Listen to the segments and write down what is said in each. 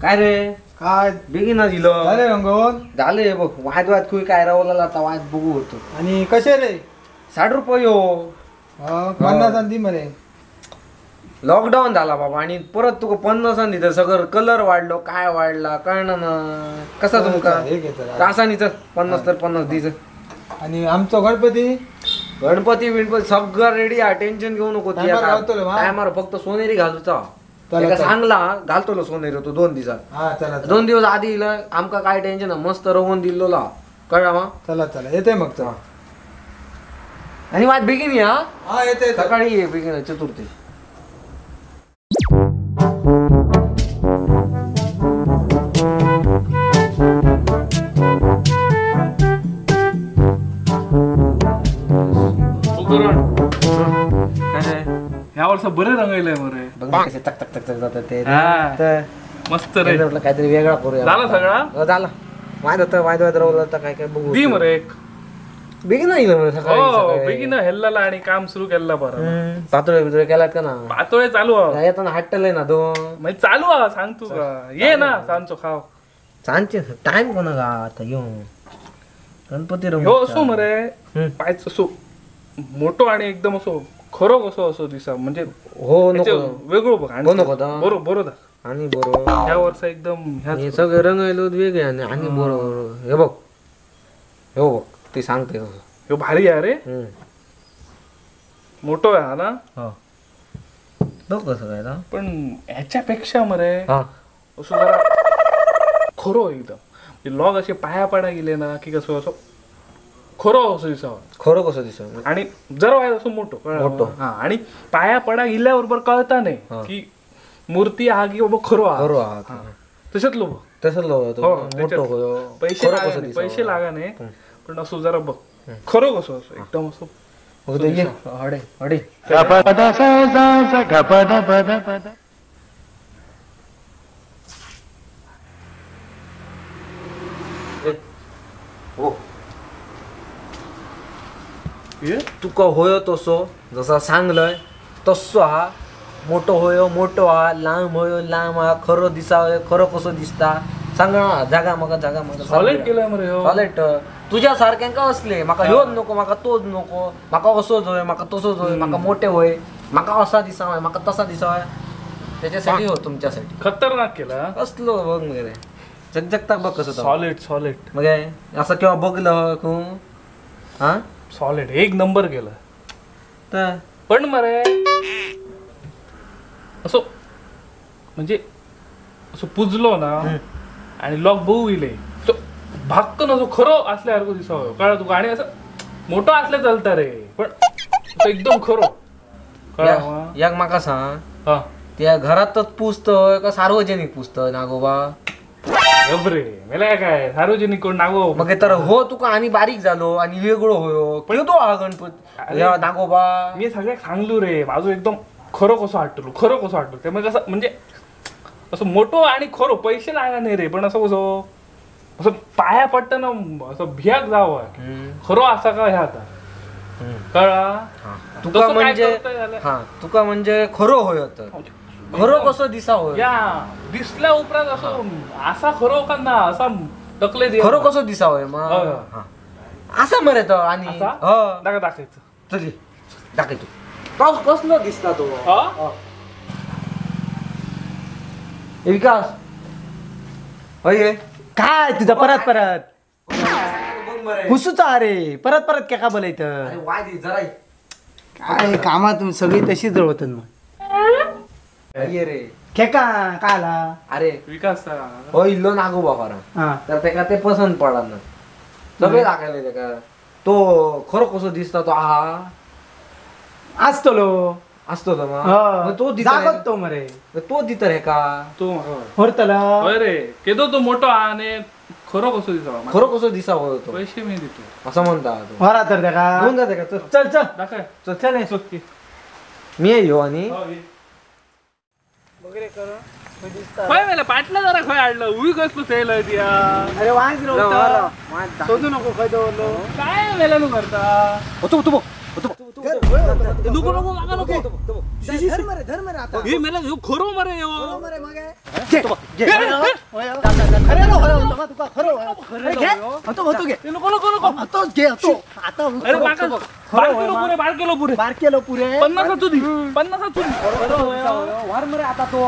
काय रे काय बेगीन दिलं झाले रंगवून झाले बघ वाद वाद कुई काय रवला आता वाद बघू होतो. आणि कसे रे 60 रुपये हो 50 दी मरे. लॉकडाऊन झाला बाबा आणि परत तुका 50 दिलं सगळं कलर वाढलो काय वाढला कळणार ना कसा तुमका तासानीच 50 तर 50 दिस. आणि आमचो गणपती गणपती विणपती सगळं रेडी आहे टेन्शन घेऊ नको. टायमार फक्त सोनेरी घालूचा सांगला घालतो सोनेरी तो 2 दिवसात 2 दिवस आधी आमका काय टेन्शन ना मस्त रवून दिल्लो कळला मग. चला चला येते मग चला. आणि वाद बेगीन या हा येते सकाळी ये बेगीन चतुर्थी. ह्या वर्ष बरे रंगयलंय मरे बघ ना कसे चक चक चक चक जातात ते मस्त रे. काहीतरी वेगळा करूया. झाला सगळा झाला वाद होता वाद वाद रवला होता काय काय बघू दी मरे एक बेगीन येईल सकाळी बेगीन हेल्ला आणि काम सुरू केला बरं. पातोळे बितोळे केलात का ना? पातोळे चालू येताना हाटलंय ना दोन म्हणजे चालू आ सांग तू का ये ना सांगतो खाव सांगते टाइम कोणा का आता येऊ गणपती रंग हो असो मरे पायच असो मोठो आणि एकदम असो खरो कसो असो दिसा म्हणजे हो नको वेगळो बघ हो नको बरो बरो दाख आणि बरो ह्या वर्ष एकदम हे सगळे रंग येलो वेगळे आणि आणि बरो हे बघ हे बघ ते सांगते तसं ह्यो भारी आहे रे मोठो आहे ना हो बघ कसं काय पण ह्याच्यापेक्षा मरे असो जरा खरो एकदम लॉग असे पाया पडा गेले ना की कसं असो खरो असो दिसावा खरो कसं दिसावा आणि जरा वाय असो मोठो मोठो हा आणि पाया पडा गेल्याबरोबर कळता नाही की मूर्ती हा की बाबा खरो हा खरो हा तसंच लो तसंच लो मोठो पैसे पैसे लागा नाही पण असो जरा बघ खरो कसं असो एकदम असो अडे अडे हो तुका होयो तसो जसा सांगलंय तसो हा मोठो होयो मोठो हा लांब होयो लांब हा खरो दिसा होयो खरो कसो दिसता सांग जागा म्हाका जागा म्हाका सॉलिड केलंय मरे हो सॉलिड तुझ्या सारख्यांका असले म्हाका ह्योच नको म्हाका तोच नको म्हाका असोच होय म्हाका तसोच होय म्हाका मोठे होय म्हाका असा दिसा होय म्हाका तसा दिसा होय त्याच्यासाठी हो तुमच्यासाठी खतरनाक केला असलो बघ मग रे जगजगता बघ कसं सॉलिड सॉलिड मग असं केव्हा बघलं खू हा सॉलिड एक नंबर केलं तर पण मरे असो म्हणजे असं पुजलो ना आणि लोक बघू इले तो भाक्कन असो खरो असल्यासारखं दिसावं कळलं तुका आणि असं मोठं असलं चालतं रे पण एकदम खरो कळलं. एक म्हाका सांग त्या घरातच पुजतोय का सार्वजनिक पुजतोय नागोबा? रे मेला काय सार्वजनिक कोण नागो मग तर हो तुका आणि बारीक झालो आणि वेगळो होयो पण तो हा गणपती नागोबा. मी सगळ्याक सांगलो रे माझो एकदम खरो कसो हाडटलो खरो कसो हाडटलो त्यामुळे कसं म्हणजे असं मोठो आणि खरो पैसे लागा नाही रे पण असं कसं असं पाया पडताना असं भियाक जावं खरो असा का ह्या आता कळा तुका म्हणजे हा तुका म्हणजे खरो होय तर खरो कसो दिसा होय या दिसल्या उपरांत असं असा खरो का ना असा तकले खरो कसो दिसा होय मग असा मरे तो आणि दाखवायचं चल दाखवतो तो कसलो दिसता तो विकास होय काय तुझा परत परत हुसूचा अरे परत परत काय का बोलायचं काय कामातून सगळी तशीच जळवतात मग रे खेका काय आला अरे विकास हो इल्लो नागोबा खरा तर तेका ते पसंत पडला ना सगळे दाखवले तेका तो खरो कसो दिसता तो हा असतो असतो मग तो जागत तो मरे तो दितर हे का तो होरतला अरे केदो तो मोठो आणि खरो कसो दिसा खरो कसो दिसा होतो तो पैसे मी देतो असं म्हणता तो होरा तर त्याका घेऊन जाते का चल चल दाखव चल चल मी येऊ आणि वगैरे करो खय मेला पाटला जरा खय हाडलं उई कसलो थेल त्या. अरे वाज रवता, शोधू नको खय दवरलो. काय मेला नु करता. होतो होतो बघ. नको नको माका नको. धर मरे धर मरे आता. हे मेला ह्यो खरो मरे ह्यो. खरो मरे मगे. खरे होय होतो तुका खरो होय. घे होतो होतो घे. नको नको नको. होतोच घे होतो. आता अरे माका बारकेलो पुरे बारकेलो पुरे बारकेलो पुरे. 50 दी 50 दी. वार मरे आता तो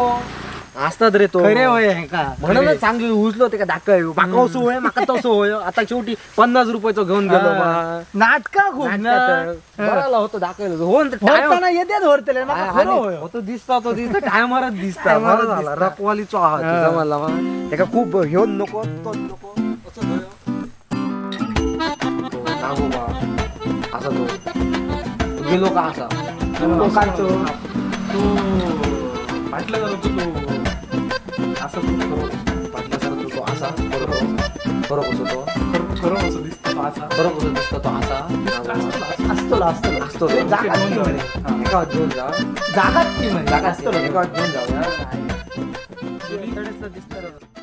असतात रे तो खरे होय का म्हणून चांगली उजलो ते का दाखव माका असं होय माका तसं होय. आता शेवटी 50 रुपयाचं घेऊन गेलो. नाटका खूप बराला होतो दाखवलं हो होताना येतेच होरतले होतो दिसता तो दिसता टायमारच दिसता. बरं झाला रकवालीचो आहात जमाला त्याका खूप घेऊन नको तो नको असं नागोबा असा तो गेलो का असा लोकांचो तो पाटला झाला तो असं पाटला सर तो असा बरोबर बरोबर कसो तो खरं कसं दिसतो तो असा बरोबर कसं दिसतो तो असा असतो असतो असतो एका घेऊन जा जागात ती जागा असतो एका घेऊन जाऊया दिसतं.